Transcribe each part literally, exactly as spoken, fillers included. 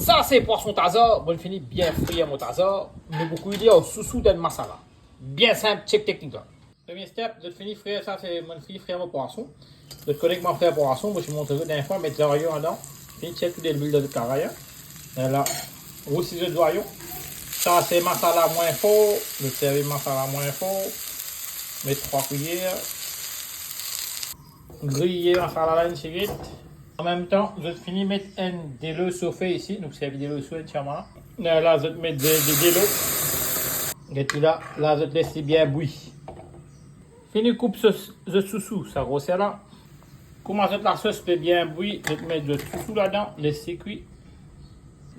Sa se pwason tazar, mo'nn fini bien frir mo tazar, nou pou kwi li ar sousou dan masala. Bien sinp, chek teknik la. Premie step, zot fini frir sa, se mo'nn fini frir mo pwason. Zot kone kouma frir pwason, mo ti montre zot dernie fwa, met zwayon ladan, fini tir tou delwil dan zot karay, hein. E la, rousi zot zwayon. Sa se masala mwin for, zot servi masala mwin for. Met trwa kwiyer. Griye masala la enn tigit. Anmemtan, zot fini met enn delo sofe isi, nou servi delo sofe enn ti moman. La, la, zot met de, de, delo. Get li la, la, zot les li bien bwi. Fini koup so, zot sousou, sa groser la. Kouma zot lasos pe bien bwi, zot met zot sousou ladan, les li kwi.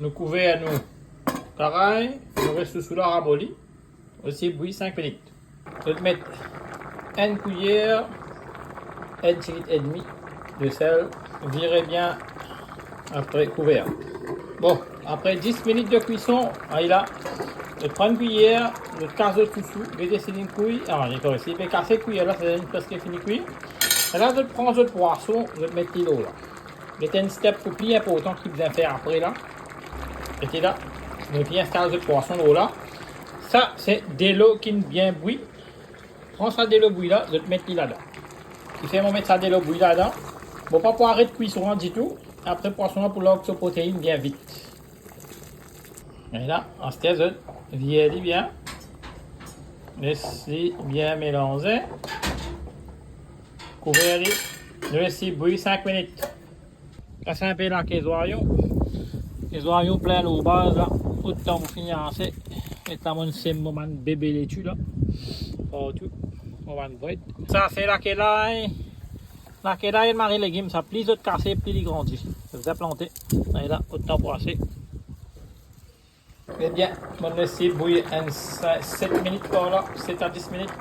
Nou kouver nou karay, nou les sousou la ramoli. Osi bwi sink minit. Zot met enn kwiyer, enn tigit edmi de sel, vire bien, apre kouver. Bon, apre dis minit de kwison, ala, zot pran enn kwiyer, zot kas zot sousou, gete si li kwi. Ah, li kwi, si li pe kase kwiyer la, sa vedir li preske fini kwi. E la, zot pran zot pwason, zot met li lor la. Get enn step pou pli inportan ki bizin fer apre la. Gete la, nou fini instal zot pwason lor la. Sa, se delo ki'nn bien bwi. Pran sa delo bwi la, zot met li ladan. Kifer mo met sa delo bwi ladan, mo pa pou aret kwison la ditou. Apre pwason la pou larg so proteinn bien vit. E la, aster zot vir li bien. Les li bien melanze. Kouver li. Nou les li bwi sink minit. Kas enpe lake zwayon. E zwayon plin lor baz la. Otan pou fini ase. E ta mo'nn sem mo bann bebe leti la. Partou. Mo bann bret. Sa se lake lay. Lake lay enn mari legim sa. Pli zot kase, pli li grandi. Zot plante. E la, otan pou ase. Ebien, mo'nn les li bwi enn sink, set minit par la, set a dis minit.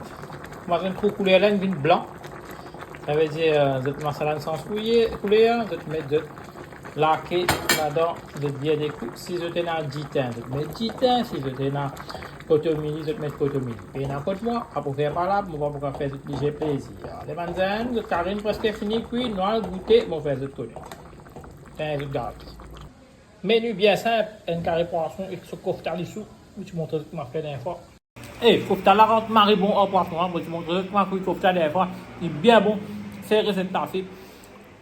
Kouma zot trouv kouler la inn vinn blan, savedir, euh, zot masala inn sanz kouler, kouler, zot met zot lake ladan, zot vir dekout. Si zot ena dite, zot met dite. Si zot ena kotomili, zot met kotomili. Pena kot mwa, apre fer palab, mo pa pou fer zot lizie plezir. Lebann zenn, zot kari inn preske fini kwi, nou al goute, mo fer zot kone. Enn zot gard. Meni bien sinp, enn kari pwason ek so kofta lisou, mo ti montre zot kouma fer dernie fwa. E, kofta la rant mari bon ar pwason, an, mo ti montre zot kouma kwi kofta dernie fwa, li bien bon, se reset parse.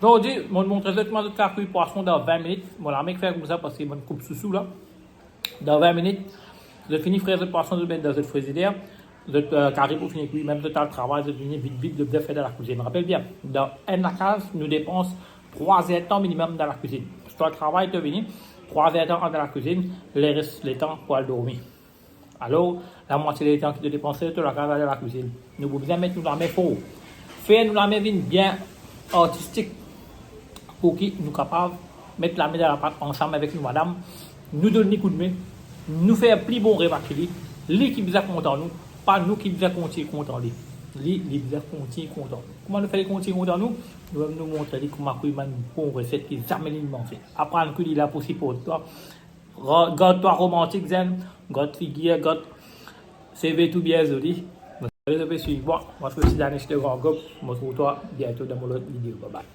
Zordi, mo montre zot kouma zot kav kwi pwason dan vin minit, mo lame fer koumsa parski mo koup sousou la. Dan vin minit, zot fini frir zot pwason, zot met dan zot frizider. Zot, euh, kari pou fini kwi, mem zot al travay, zot vini vit vit, zot bizin fer dan lakwizinn. Rapel bien, dan enn lakaz, nou depans trwa zertan minimem dan lakwizinn. Si to al travay, to vini, trwa zertan al dan lakwizinn, leres letan pou al dormi. Alor, lamwatie letan ki to depanse, to lakaz al dan lakwizinn. Nou pou bizin met nou lame for. Fer nou lame vinn bien artistik. Pou ki nou kapav met lame dan lapat ansam avek nou madam, nou donn li koudme, nou fer pli bon repa ki li, li ki bizin kontan nou, pa nou ki bizin kontign kontan li. Li, li bizin kontign kontan nou. Kouma nou fer li kontign kontan nou? Nou mem nou montre li kouma kwi bann bon reset ki zame li manze. Aprann kwi li la pou siport twa. Ra-, gard twa romantik, zenn, gard figir, gard seve tou bien zoli. Mo salut, zot pe swiv mwa. Mwa se Sidani, se Grand Gop. Mo trouv twa biento dan mo lot video. Bye bye.